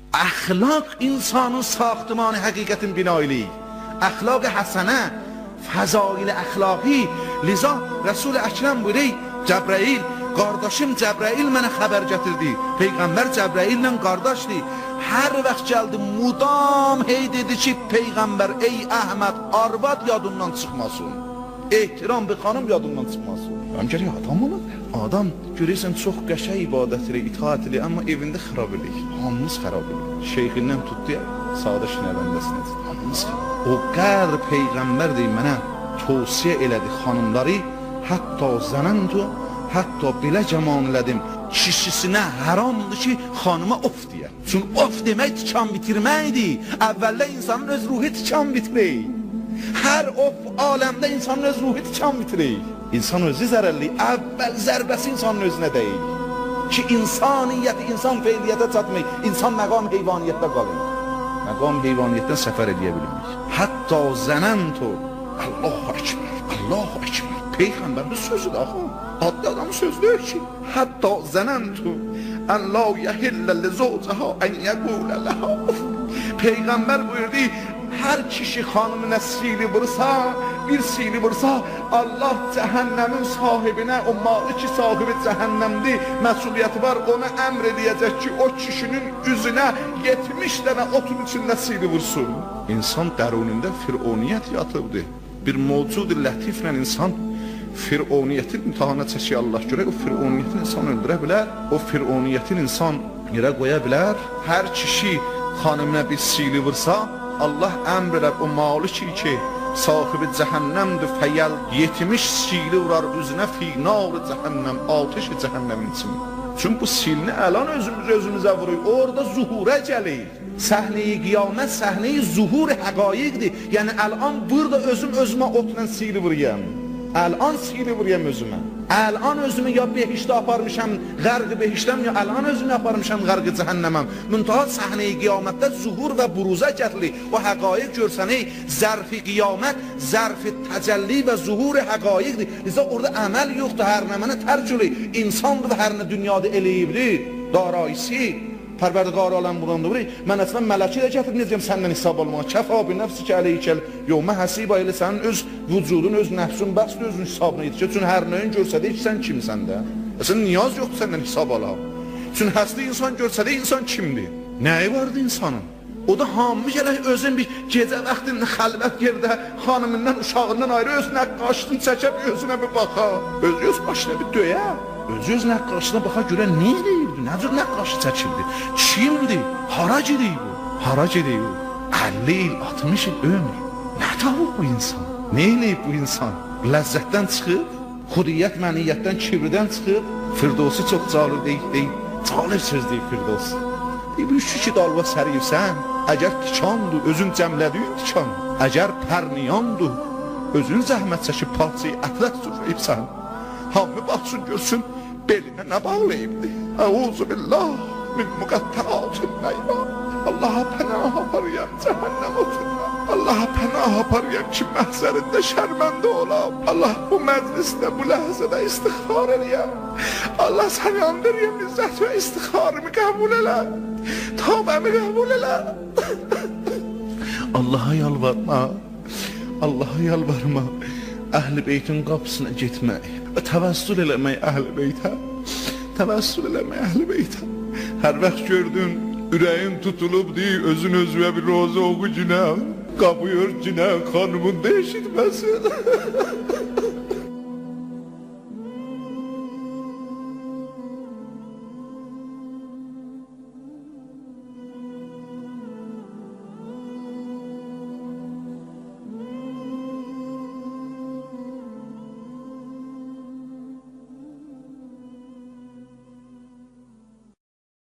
Əxlaq insanın saxtımanı həqiqətin bina eləyir. Əxlaq həsənə, fəzail əxlaqi. Liza Rəsul-i Əkrəm buyurur, Cəbrail, qardaşım Cəbrail mənə xəbər gətirdi. Peyğəmbər Cəbraillə qardaşdır. Hər vaxt gəldi, mudam hey dedi ki, Peyğəmbər, ey Əhməd, arvad yadından çıxmasın. Ehtiram bir xanım yadından çıxmasın. Həm gərək adam olaq. Adam, görürsən, çox qəşəng ibadət eləyir, itaat eləyir, amma evində xarab eləyir. Hamımız xarab eləyir. Şeyxindən tutdu ya, sadə şinəvəndəsinə. Hamımız xarab. O qədər Peyğəmbər deyir mənə, tövsiyə elədi xanımları, hətta zənəntu, hətta belə gəman elədim, kişisinə haramdır ki, xanıma of deyə. Çünki of demək tikan bitirməkdir. Əvvəldə insanın öz ruhu tikan bitirir. Hər of aləmdə insanın öz ruhu tikan bitirir. İnsan özü zərərli, əvvəl zərbəsi insanın özünə dəyir. Ki, insaniyyəti, insan feiliyyətə çatmır, insan məqam heyvaniyyətdə qalır. Məqam heyvaniyyətdən səfər eləyə bilmir. Hətta zənəntu, Allahu Ekber, Allahu Ekber. Peyğəmbərin sözüdür axı. Adli adamın sözü deyil ki. Hətta zənəntu ən la yəhillə li zovcaha ən yəqulə ləha. Peyğəmbər buyurdu, hər kişi xanımına sili vursa, bir sili vursa, Allah cəhənnəmin sahibinə, o malı ki sahibi cəhənnəmdir, məsuliyyəti var, ona əmr eləyəcək ki, o kişinin üzünə 70 dənə otun içində sili vursun. İnsan dərunində fironiyyət yatıbdır. Bir mövcud lətiflə insan fironiyyətin imtihana çəkir Allah görək, o fironiyyətin insan öldürə bilər, o fironiyyətin insan yerə qoya bilər. Hər kişi xanımına bir sili vursa, Allah əmr edər o maliki ki, sahibi cəhənnəmdir, fəyəl 70 sili vurar üzünə fi nar cəhənnəm, ateş cəhənnəmin içində. Çünki bu silini əlan özümüz özümüzə vuruyor, orada zuhurə gəlir. Səhnə-i qiyamət, səhnə-i zuhur həqaiqdir. Yəni, əlan burada özüm özümə otla sili vuruyam. Əlan sili vuruyam özümə. Əlan özümü ya behişdə aparmışam, qərq-i behişdəm, ya əlan özümü aparmışam, qərq-i cəhənnəməm. Müntaha səhnə-i qiyamətdə zuhur və buruza gətirir. O həqaiq görsənək, zərf-i qiyamət, zərf-i təcəlli və zuhur-i həqaiqdir. Liza orada əməl yoxdur, hər nə mənə tərk olur. İnsandır və hər nə dünyada eləyibdir. Daraisi, Pərverdigar aləm buradan da vurur. Mən əslən mələki də gətirib, necəm səndən hesab almağa. Kəfa bi nəfsi əleykel yevmə həsiba, elə sənin öz vücudun, öz nəfsin, bəsdir özün hesabına yetişir. Çünki hər nəyin görsədə ki, sən kimsən də. Əslən niyaz yoxdur səndən hesab ala. Çünki həsli insan görsədə insan kimdir? Nəyi vardı insanın? O da hamı gələk özün bir gecə vaxtında xəlvət yerdə xanımından, uşağından ayrı öz nəqqaşını çəkə, bir özünə bir baxa. Özü öz başına bir döyə. Özü öz nəqqaşına baxa görə nə eləyirdi, nə cür nəqqaşı çəkildi, kimdir, hara gedir bu, hara gedir bu? 50 il, 60 il ömür, nə tapıb bu insan, nə eləyib bu insan? Ləzzətdən çıxıb, xudiyyət, məniyyətdən, kibridən çıxıb. Firdovsi çox calib deyir, calib söz deyir Firdovsi. Deyir, bir iki dalva səriyirsən, əgər tikandır, özün cəmlədiyin tikan, əgər pərniyandır, özün zəhmət çəkib parçayı ətləs sürəyibsən, hamı baxsın görsün, belinə nə bağlayıbdır? Əuzu billah min müqəttəatin neyran. Allaha pənah aparıyam cəhənnəm otundan. Allaha pənah aparıyam ki, məhzərində şərməndə olam. Allah bu məclisdə, bu ləhzədə istixar eləyəm. Allah səni andırıyam, izzət və istixarımı qəbul elə. Tövbəmi qəbul elə. Allaha yalvarma, Allaha yalvarma. Əhl-i beytin qapısına getmək və təvəssül eləmək əhl-i beytə, təvəssül eləmək əhl-i beytə. Hər vaxt gördün, ürəyin tutulub deyir, özün özüvə bir roza oxu günə, qapı ört günə, xanımın da eşitməsin.